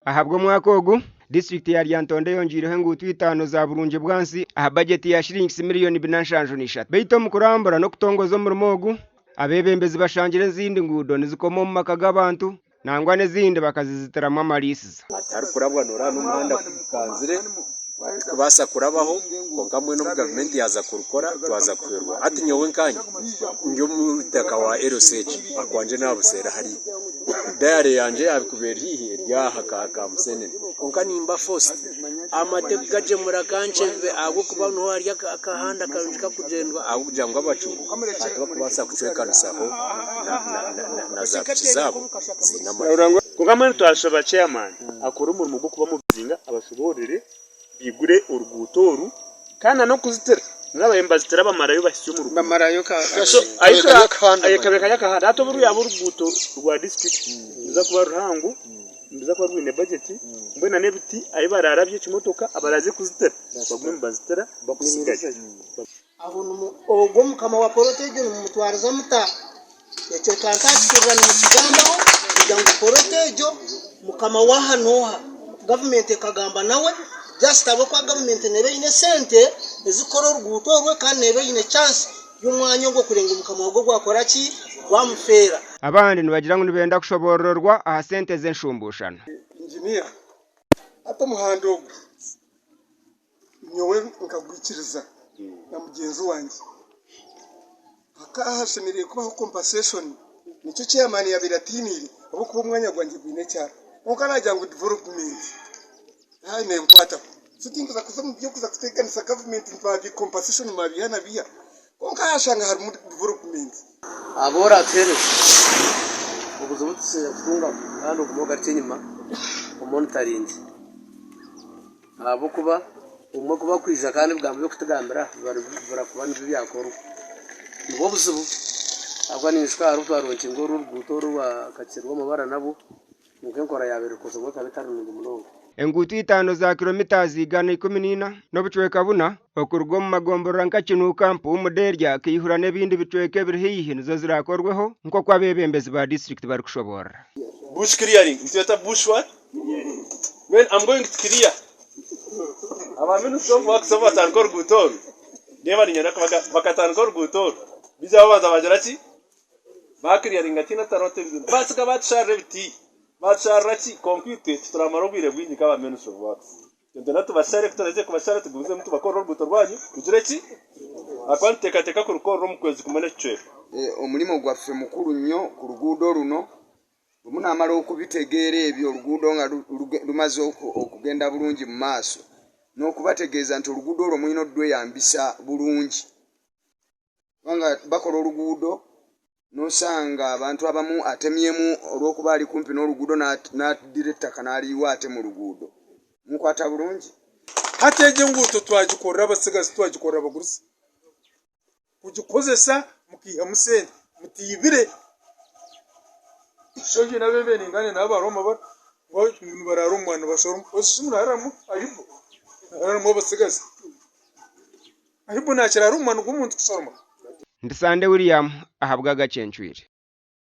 Ahabw'omwaka ogu, disiturikiti ya Lyantonde eyongyeireho enguuto itaano za burungi bwansi aha bajeti ya shiringisi miriyoni bina nshanju na ishatu. Beitu omu kurambura n'okutongoza omurimo ogu, abeebembezi bashangire ezindi nguudo nizikoma omu maka g'abantu nangwa n'ezindi bakazizitiramu amariisizo. Hatarikurabwa nooraba n'omuhanda gukanzire tikubaasa kurabaho kwonka mbwenu obu gavumenti yaaza kurukora twaza kuhwerwa. Hati nyowe nkanye ndi omutaka wa LC egi akwangye naabuseera hariya. Dayare yangye yaaba eri haihi eri aha Kamusenene kwonka nimba forced amate kugagyemura Kankyebe ahabw'okuba niho hari akahanda karungi kakugyendwa ahabw'okugira ngu abacungu tibarikubaasa kucwekanisaho na za piki zaabo ziine amate. Kwonka mbwenu twashaba chairman akore omurimo gw'okuba mubizinga abashoboororere baigure oruguuto oru kandi na n'okuzitira nibaba nibazitira bamarayo bahitsye omu ruguuto. So ahi kabaire kari akahanda hati obu rwaba oruguuto rwa district niruza kuba ruhango niruza kuba rwine budget mbwenu na n'ebiti ahi bararabye ekimotoka abaraze kuzitira bagume nibazitira bakutsigayo. Aho ogwo mukama wa poloti egyo nimumutwariza muta? Ekyo kantaakihurira nimukigambaho kugira ngu poloti egyo mukama waaha n'oha? Gavumenti ekagamba nawe just ahabw'okuba gavumenti neeba eine esente ezikukora oruguuto orwo kandi neeba eine chance y'omwanya ogwo kureba ngu mukama waagwo gwakora ki? Gwamufeera. Abandi nibagira ngu nibenda kushoboororerwa aha sente z'enshumbuushano. Engineer, hati omuhanda ogu Nyowe nkagwikiriza na mugyenzi wangye. Hakaba hashemereire kubaho compensation nikyo chairman yabaire atiniire ahabw'okuba omwanya gwangye gwine ekyaro. Kwonka nagira ngu development nenkwataho. So tinkuza kuza omu by'okuza kuteganisa government ngu babiha compensation babiha na biha. Kwonka hashanga harimu development. Abu oratuheereza obuzibu tusinga kutungamu kandi ogume ogarukye enyima omonitaringye. Ahabw'okuba obumwe ku bakwija kandi ebigambo by'okutugambira bibura kuba nibyo byakorwa. Nibwo buzibu ahabw'okuba ninyijuka hariho obu twaronkinga oru oruguuto oru orwa Kakiri rw'amabara nabwo kwonka enkora yaabaire ekozirwe ekaba etari nungi munonga. Enguuto itaano za kilomitazi 114 n'obucweka buna okuruga omu magomborora nka Kinuuka, Mpuumu, Derya, Kaihura n'ebindi bicweka ebiri haihi nizo ziraakorweho nk'oku abeebembezi ba disiturikiti barikushoboorora. Bush clearing, nitweta bush what? Mbwenu I'm going to clear. Aba Ministry of Works obu batandika oruguuto oru, ndeeba niinyenda kubaga bakatandika oruguuto oru, baija babanza bagira ki? Baakiriyaringa tihaine atarota ebizimbe, baatsiga baatusharira ebiti, baatusharira ki? Kwonka itwe tituramara obwire bwingi nk'aba Ministry of Works. Itwe nitwenda tubashare, ku turaherize kubashara tugumizemu tubakorere oruguuto rwanyu rugire ki? Ahakuba nituteekateeka kurukorera omu kwezi kumwe n'ekicweka. Omurimo gwaffe mukuru nnyo ku luguudo luno. Bwe munaamala okubitegeera ebyo, oluguudo nga lumaze okugenda bulungi mu maaso, n'okubategeeza nti oluguudo olwo mulina odweyambisa bulungi. Kubanga bakola oluguudo n'osanga abantu abamu atemyemu olw'okuba ali kumpi n'oluguudo n'addira ettaka n'aliyiwa ate mu luguudo. Munkwata bulungi? Hati egi enguuto twagikorera abatsigazi, twagikorera abagurusi. Kugikozesa mukaihamu sente mutaibire. Shogi n'abeberingane nabo bari omu mabara ngu nibaraara omu mwani nibashoroma. Oshusha ngu nihararamu Ayubu, nihararamu abatsigazi. Ayubu naakiraara omu mwani gw'omuntu kushoroma. Ndi Sande William ahabw'Agacencwire.